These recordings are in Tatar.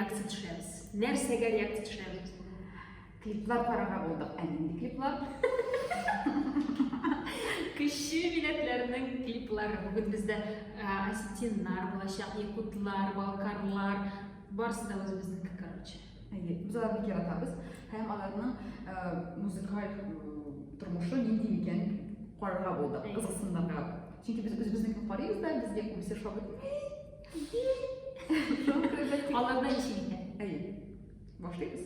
реакция төшерәбез. Нәрсәгә реакция төшерәбез без бүген? Клиплар карарга булдык. Ә нинди клиплар? Кече милләтләрнең клиплары. Бүген бездә осетиннар булачак, якутлар, балкарлар, барысы да үзебезнеке, короче. Әйе, без аларны бик яратабыз һәм аларның музыкаль тормышы нинди икәнен карарга булдык, кызыксынырга. Чөнки без үзебезнекен карыйбыз да, безгә күбесе ошап бетми. Шуңа күрә бәлки Аларда ничек икән? Әйе. Башлыйбыз.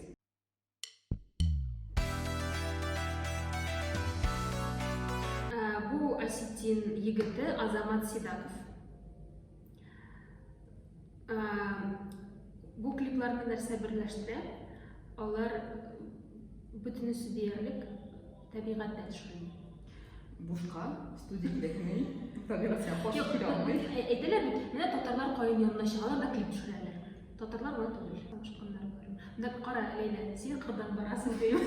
Бу осетин егете Азамат Сидаков. Бу клипларны нәрсә берләштерә? Алар бөтенесе диярлек табигатьтә төшерелгән. Бушка студия кирәкми. Табигать сиңа каршы килә алмый. Әйтәләр бит, менә татарлар каен янына чыгалар да клип төшерәләр. Татарлар моны түгел. Танышканнар бар. Менә кара, Ләйлә, син кырдан барасың дим.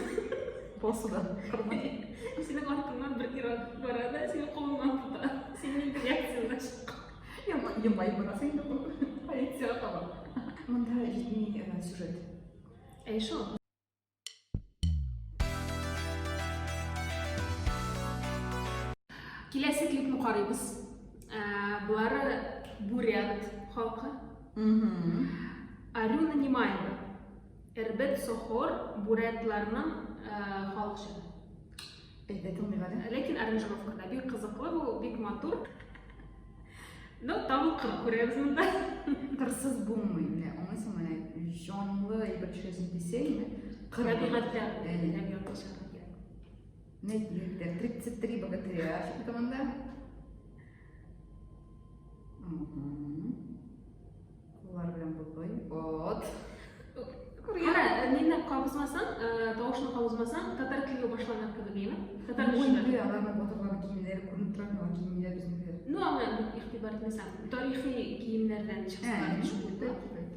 Басудан, кырдан. Синең артыңнан бер ир-ат бара да, синең кулыңнан тота. Син нинди реакция булачак? Елмаеп барасың инде бу полициягә таба. Монда җитми сюжет. Әй шул. Киләсе клипны карыйбыз. Болары бурят халкы. Арюна Немаева. Эрбет Сохор бурятларның халык җыры. Әйдә, тыңлыйк әле. Ләкин аранжировкада бик кызыклы бу, бик матур. Ну, тагын кыр күрәбез монда. Кырсыз булмый, менә аңлыйсың, менә җанлы әйбер төшерәсең дисәң, кыр. Табигатьтә, табигатьтә чыгарга кирәк. Менә егетләр, 33 богатыря чыкты монда. Куллар белән болгый. Вот. Кара, нинди кабызмасаң, тавышны кабызмасаң, татар клибы башлана кебек, әйеме? Татар кешеләр. Инде аларның батырлар киемнәре күренеп тора, миңа киемнәр безнекеләр. Ну, аңа бик игътибар итмәсәң, тарихи киемнәрдән чыксалар, шул. Бәлки, бәлки.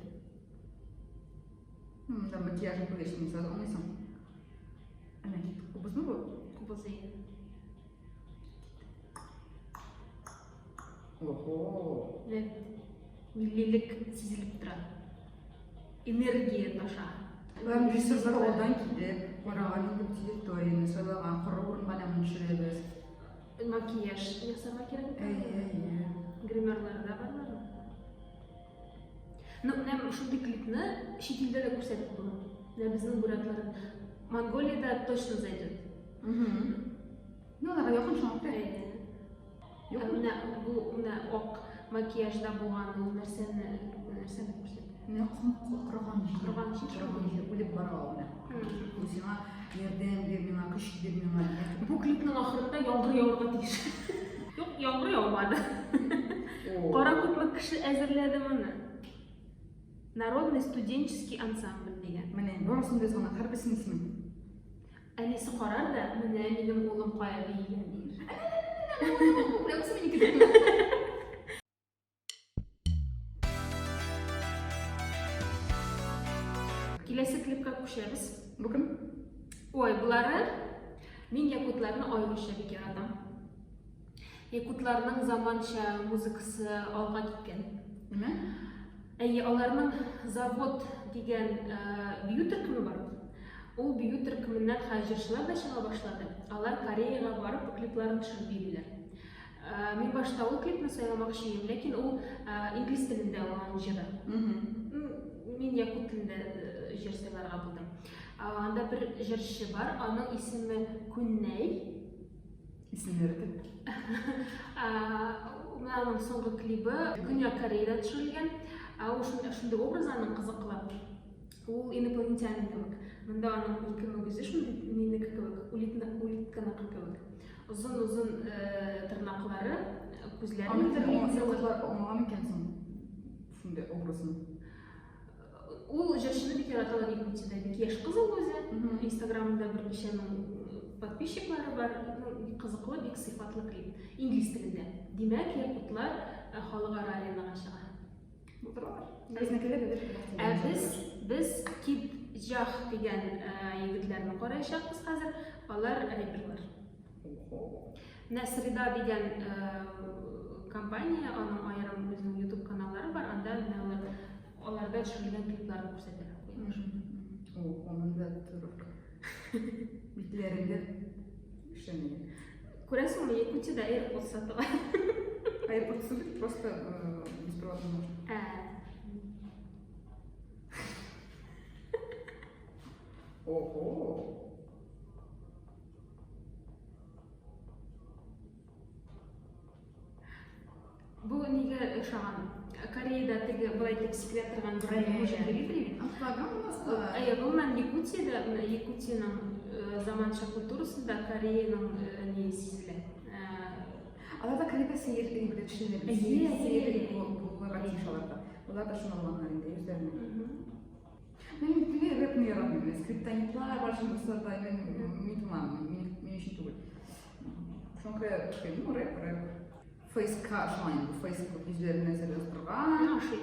Монда макияжын күргәч, син сразу аңлыйсың. Әнә кит, кубызмы бу? Кубыз, әйе. Охо. Миллилек сизелеп тора. Энергия таша. Һәм режиссерлар алдан килеп, караган инде территорияне сайлаган, коры урынга нәмне төшерәбез. Макияж ясарга кирәк. Әйе, әйе. Гримерлар да барлармы? Ну, менә шундый клипны чит илдә дә күрсәтеп була. Менә безнең бурятлар Монголиядә точно зайдет. Ну, аларга якын шуңа күрә. Юк, менә бу менә ак макияжда булган ул нәрсәне нәрсәне күрсәтә? Менә корыган җир. Корыган җир. Корыган җир үлеп бара ул менә. Бу сиңа ярдәм бир миңа, көч бир миңа дигән. Бу клипның ахырында яңгыр яварга тиеш. Юк, яңгыр яумады. Кара күпме кеше әзерләде моны. Народный студенческий ансамбль дигән. Менә барысын да язганнар, һәрберсенең исемен. Әнисе карар да, менә минем улым кая биегән диер. Менә бусы минеке дип. Киләсе клипка күчәбез. Бу кем? Ой, болары мин якутларны аеруча бик яратам. Якутларның заманча музыкасы алга киткән. Нимә? Әйе, аларның Завод дигән бию төркеме бар. Ул бию төркеменнән хәзер җырчылар да чыга башлады. Алар Кореяга барып клипларын төшереп йөриләр. Мин башта ул клипны сайламакчы идем, ләкин ул инглиз телендә булган җыры. Мин якут телендә җыр сайларга булдым. Анда бер җырчы бар, аның исеме Күннәй. Исемнәре дә. Менә аның соңгы клибы Көньяк Кореяда төшерелгән. Ул шундый образ аның кызыклы. Ул инопланетянин кебек. Монда аның ике мөгезе шундый нинеке кебек, улитканыкы кебек. Озын-озын тырнаклары, күзләре. Аның линзалар аңлаган микән соң шундый образын? Ул җырчыны бик яраталар Якутиядә. Бик яшь кыз ул үзе. Инстаграмында берничә мең подписчиклары бар. Ну, бик кызыклы, бик сыйфатлы клип. Инглиз телендә. Димәк, якутлар халыкара аренага чыга. Булдыралар. Безнекеләр дә. Ә без Кит Джах дигән егетләрне караячакбыз хәзер. Алар рэперлар. Менә Среда дигән компания, аның аерым үзенең YouTube каналлары бар. Анда менә алар Аларда төшерелгән клипларын күрсәтәләр. О, монда торып. Битләрендә эшләмәгән. Күрәсеңме, Якутиядә AirPods сатыла. AirPods түгел, просто беспроводный наушник. Ә. Ого! Бу нигә ошаган? Кореяда теге былай итеп сикерә торган бер мужик йөри бит. Әйе, гомумән Якутиядә, менә Якутиянең заманча культурасында Кореяның ни сизелә. Аларда Кореяда сәер белән эшләнә. Әйе, сәер булырга тиеш аларда. Алар да шуны алганнар инде үзләренә. Мин теге рэпны яратмыйм. Скриптонитлар бар шундый дусларда, мин тыңламыйм, мин өчен түгел. Шуңа күрә, ну, рэп, рэп. Фейска ошамый инде, фейсбук йөзләренә нәрсә язып торган. Миңа ошый.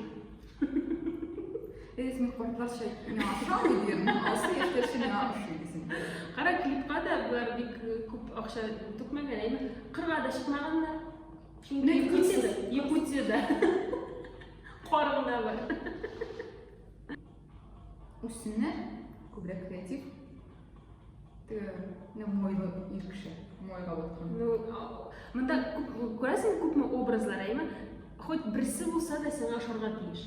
Әйе, син картларча миңа ошамый дим, алсы яшьләрчә миңа ошый дисең. Кара клипка да болар бик күп акча түкмәгән, әйме? Кырга да чыкмаганнар. Чөнки Якутиядә, Якутиядә кар гына бар. Үссеннәр, күбрәк креатив. Теге, менә майлы ир кеше, майга баткан. Ну, монда күп, күрәсең, күпме образлар, әйме? Хоть берсе булса да сиңа ошарга тиеш.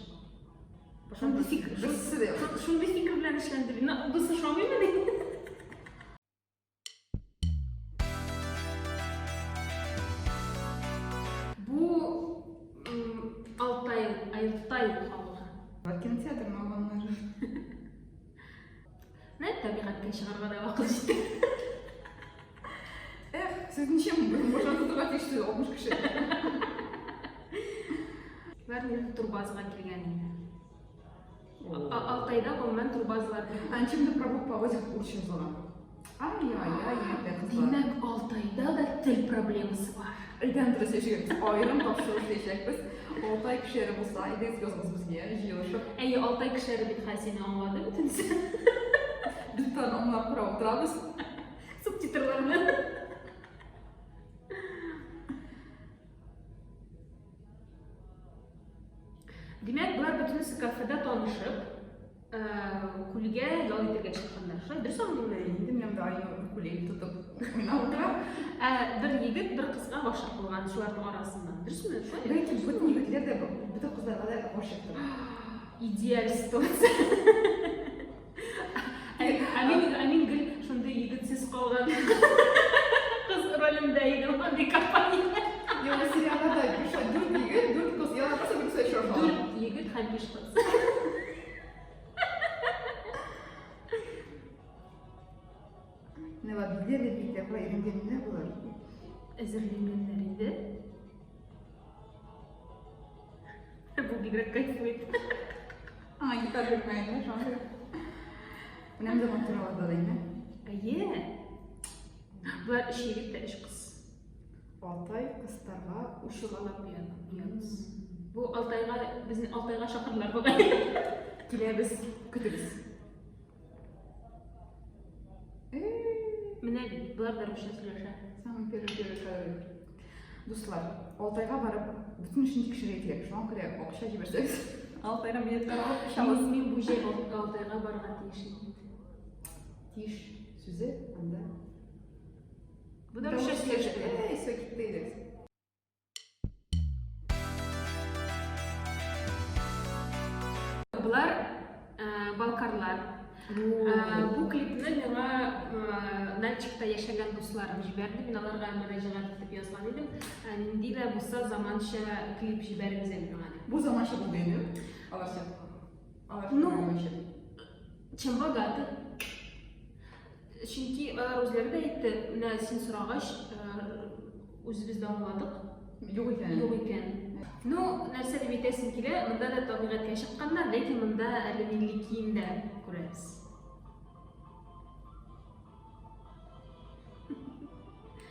Шундый фикер, Берсе дә юк. шундый фикер белән эшләнде. На, бусы ошамыймы ди? Бу Алтай, Алтай халкы. Кинотеатрны алганнар. Менә табигатькә чыгарга да вакыт җитте. Эх, сез ничем башын тотырга тиешсез, 60 кеше. Болар минем турбазага килгән иде. Алтайда гомумән турбазалар бик күп. Анчымда пробок повозик урысча язылган. Ай-яй-яй, егетләр, кызлар. Димәк, Алтайда да тел проблемасы бар. Әйдән дөрес яшәгәнбез. Аерым тапшыру эшләячәкбез. Алтай кешеләре булса, әйдәгез языгыз безгә, җыелышып. Әйе, Алтай кешеләре бит хәзер сине аңлады бөтенесе. Без тагын аңлап карап утырабыз. Субтитрлар белән. Димәк, болар бөтенесе кафеда танышып, күлгә ял итәргә чыкканнар. Шулай дөрес аңлыйммы? Инде менә монда аю күләй тотып уйнап утыра. Ә бер егет бер кызга гашыйк булган шуларның арасыннан. Дөресме? Шулай? Бәлки бөтен егетләр дә бөтен кызларга да гашыйктыр. Идеаль ситуация. Ә мин, ә мин гел шундый егетсез калган кыз ролендә идем андый компаниядә. Юк, сериалларда дүрт егет, дүрт кыз, яратасы берсе очраша. Дүрт егет һәм биш кыз. Менә бар биләр дә бик тә кулай өйрәнгәннәр болар. Әзерләнгәннәр инде. Бу бигрәк кайфует. Аңа гитара бирмәгәннәр, шуңа күрә. Менә монда матур да инде. Әйе. Болар өч егет тә өч кыз. Алтай кызларга Ушугалап куябыз. Бу Алтайга, безне Алтайга чакырдылар бугай. Киләбез, көтегез. Менә бит, болар да русча сөйләшә. Самый первый первый кадр. Дуслар, Алтайга барып, бөтен эшен тикшерергә кирәк. Шуңа күрә акча җибәрсәгез, Алтайга билетлар алып очабыз. Мин бу җәй Алтайга барырга тиеш идем. Тиеш сүзе анда. Бу да русча сөйләшә. Әй, все китте инде. Болар балкарлар. Бу клипны миңа Нальчикта яшәгән дусларым җибәрде. Мин аларга мөрәҗәгать итеп язган идем. Нинди дә булса заманча клип җибәрегез әле миңа дип. Бу заманча булды инде. Аларча. Аларча. Ну, чем богаты. Чөнки алар үзләре дә әйтте, менә син сорагач, үзебез дә аңладык. Юк икән. Юк икән. Ну, нәрсә дип әйтәсем килә, монда да табигатькә чыкканнар, ләкин монда әле милли кием дә күрәбез.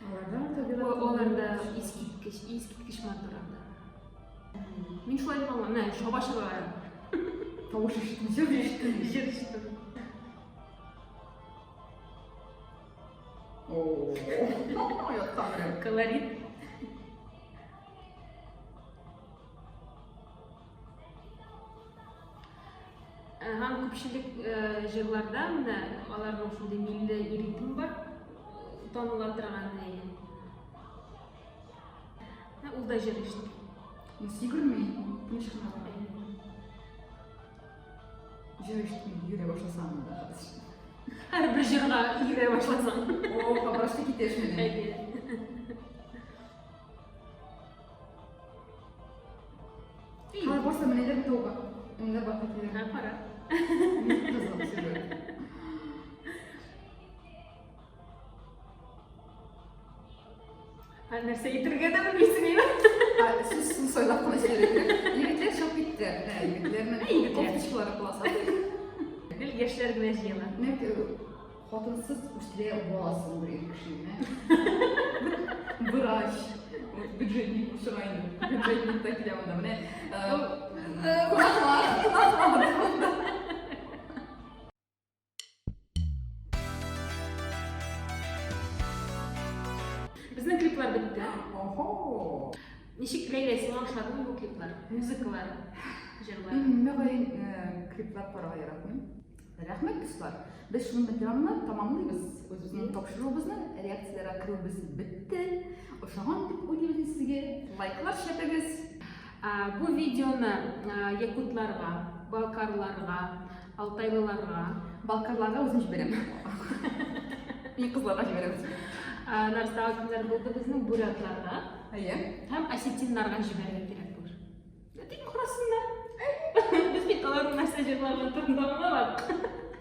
Аларда табигать. Аларда искиткеч, искиткеч матур анда. Мин шулай дип аңлыйм, менә чаба-чаба. Тавыш ишеттем, җыр ишеттем. Җыр ишеттем. Колорит. күпчелек җырларда менә аларның шундый милли ритм бар, таныла торган. Ул да җыр ишетми. Ну, сигерми, тыныч кына. Җыр ишетми, йөрә башласаң да хәзер. Һәрбер җырга йөрә башласаң. О, хабарашка китеш менә. Әйе. Хәзер барса менәләр тауга. Менәләр барып китәләр. Һә, кара. Кызык сюжет. Ә нәрсә әйтергә дә белмисең инде. Сүз сүз сайлап кына сөйләргә. Егетләр чыгып китте. Менә егетләрнең кофточкалары класс. Гел яшьләр генә җыела. Менә хатынсыз үстерә баласын бер ир кеше, менә. Врач, бюджетник чыга инде. Бюджетник та килә монда. Менә кунаклар, кунаклар монда. Безнең клиплар бетте. Охо! Ничек Ләйлә, сиңа ошадымы бу клиплар? Музыкалар, җырлар? Мин мөгаен клиплар карарга яратмыйм. Рәхмәт, дуслар. Без шуның белән тәмамлыйбыз үзебезнең тапшыруыбызны. Реакцияләргә керүебез бетте. Ошаган дип уйлыйбыз сезгә. Лайклар чәпегез. Бу видеоны якутларга, балкарларга, Алтайлыларга. Балкарларга үзем җибәрәм. Мин кызларга җибәрәм. Нарстагы кемнәр булды безнең бурятларга. Әйе. Һәм осетиннарга җибәрергә кирәк булыр. Тик карасыннар. Без бит аларның нәрсә җырлаган турында аңламадык.